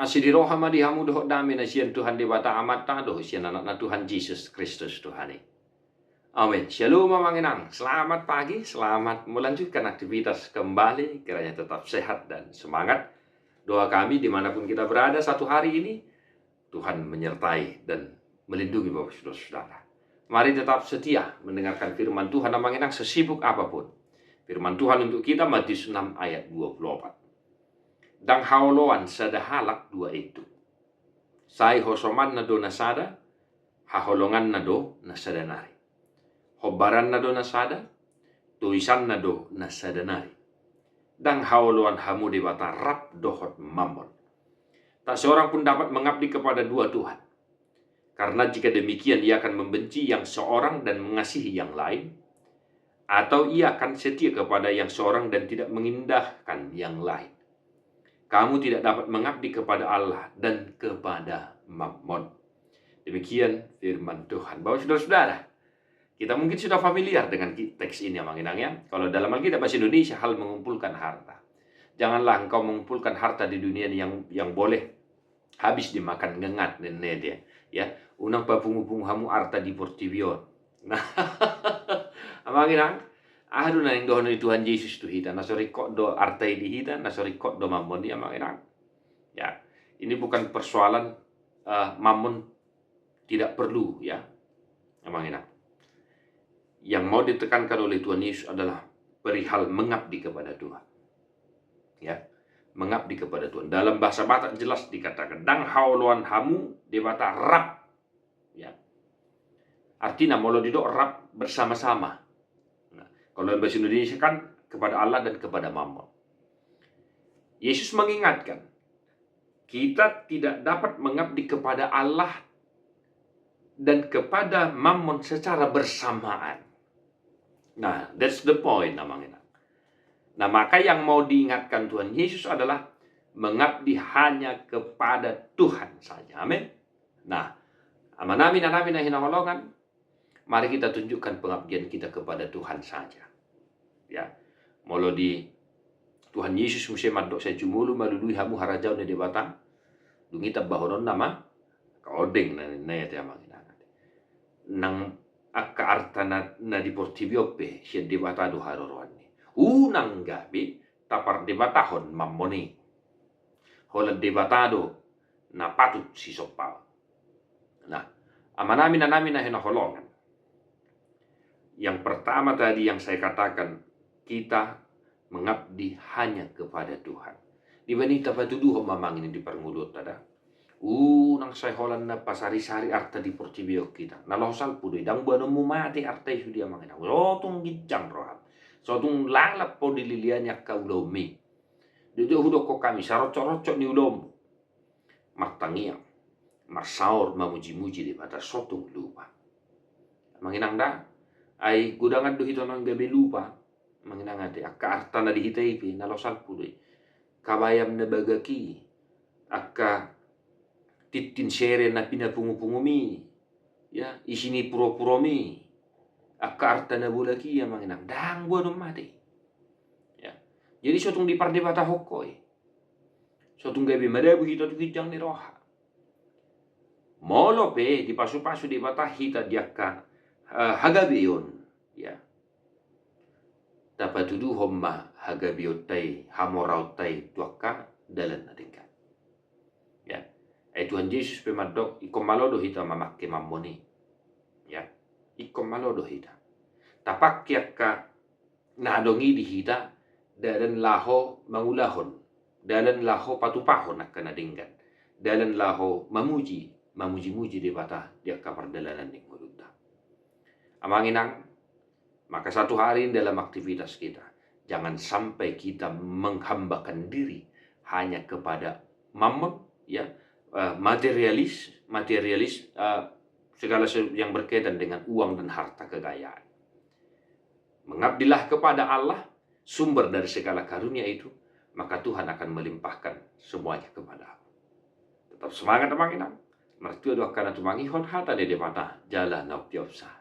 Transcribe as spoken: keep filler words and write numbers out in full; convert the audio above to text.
Asi ni roha ma di hamu dohot dame na sian Tuhan Debata Amanta dohot sian Anakna Tuhan Jesus Kristus Tuhan i. Amin. Shalom amang inang. Selamat pagi, selamat melanjutkan aktivitas kembali. Kiranya tetap sehat dan semangat. Doa kami dimanapun kita berada satu hari ini, Tuhan menyertai dan melindungi Bapak Saudara-saudara. Mari tetap setia mendengarkan firman Tuhan amang inang sesibuk apapun. Firman Tuhan untuk kita Matius enam ayat dua puluh empat. Ndang haoloan sada halak dua indu. Sai hosomanna do na sada, haholonganna do na sada nari. Hombaranna do na sada, toisanna do na sada nari. Ndang haoloan hamu Debata rap dohot Mammon. Tak seorang pun dapat mengabdi kepada dua Tuhan. Karena jika demikian ia akan membenci yang seorang dan mengasihi yang lain, atau ia akan setia kepada yang seorang dan tidak mengindahkan yang lain. Kamu tidak dapat mengabdi kepada Allah dan kepada Mammon. Demikian firman Tuhan. Bapak saudara-saudara, kita mungkin sudah familiar dengan ki-, teks ini amang inang ya. Kalau dalam Alkitab bahasa Indonesia hal mengumpulkan harta. Janganlah engkau mengumpulkan harta di dunia ini yang yang boleh habis dimakan ngengat ninna dia. Ya, unang papungu-pungu hamu arta di portibi on. Nah, amang inang, aha do na naeng dohonon ni Tuhan Jesus tu hita, na so ringkot do arta i di hita, na so ringkot do Mammon i amang inang. Ya, ini bukan persoalan eh, Mammon tidak perlu ya amang inang. Yang mau ditekankan oleh Tuhan Yesus adalah perihal mengabdi kepada Tuhan. Ya, mengabdi kepada Tuhan. Dalam bahasa Batak jelas dikatakan, ndang haoloan hamu Debata rap. Ya. Artinya molo didok rap bersama-sama. Nah, kalau bahasa Indonesia kan kepada Allah dan kepada Mammon. Yesus mengingatkan, kita tidak dapat mengabdi kepada Allah dan kepada Mammon secara bersamaan. Nah, that's the point amang inang. Nah, maka yang mau diingatkan Tuhan Yesus adalah mengabdi hanya kepada Tuhan saja. Amin. Nah, amanami, inanami na hinaholongan, mari kita tunjukkan pengabdian kita kepada Tuhan saja. Ya, molo di Tuhan Yesus muse mandok, sai jumolo malului hamu harajaon ni Debata, dung i tambahononna ma angka ondeng na ninna i ate amang inang. Nang angka arta na, na di portibi on pe sian Debata do haroroan i. Unang gabe tapardebatahon Mammon i. Holan Debata do na patut sisompaon. Nah, amanami, inanami na hinaholongan. Yang pertama tadi yang saya katakan, kita mengabdi hanya kepada Tuhan. Di bani tapatuduhon ma amang inang di parngoluonta da. Unang sai holan na pasari-sari arta di portibi on hita. Na laho salpu do i, ndang boanonmu mate arta i sude amang inang. So tung ginjang roham. So tung lalap ho dililiani angka ulaonmi. Dohot do hudokhon hami, saroncok-roncok ni ulaonmu. Martangiang, marsaor, mamuji-muji Debata, so tung lupa. Amang inang da, ai godangan do hita on gabe lupa. Amang inang ate, angka arta na di hita i pe, na laho salpu do i. Angka bayam na bagak i, angka tintin sere na pinapungu-pungumi, ya, isi ni puro-puromi, angka arta na bolak i amang inang, ndang boanon mate. Ya. Jadi so tung dipardebatahon ho i. So tung gabe madabu hita tu ginjang ni roha. Molo pe dipasu-pasu Debata hita di angka eh, hagabeon, ya. Tapatuduhon ma hagabeonta i, hamoraonta i tu angka dalan na denggan. Ya. Ai Tuhan Jesus pe mandok, ingkon malo do hita mamangke Mammon i. Ya. Ingkon malo do hita. Tapangke angka na adong i di hita, dalan laho mangulahon, dalan laho patupahon angka na denggan, dalan laho mamuji, mamuji-muji Debata di angka pardalanan ni ngolunta. Amang inang, maka satu hari ini dalam aktivitas kita, jangan sampai kita menghambakan diri hanya kepada Mammon, ya, eh, materialis, materialis, eh, segala se-, yang berkaitan dengan uang dan harta kekayaan. Mengabdilah kepada Allah, sumber dari segala karunia itu, maka Tuhan akan melimpahkan semuanya kepadamu. Tetap semangat amang inang. Martua do angka na tumangihon hata ni Debata jala na umpeopsa.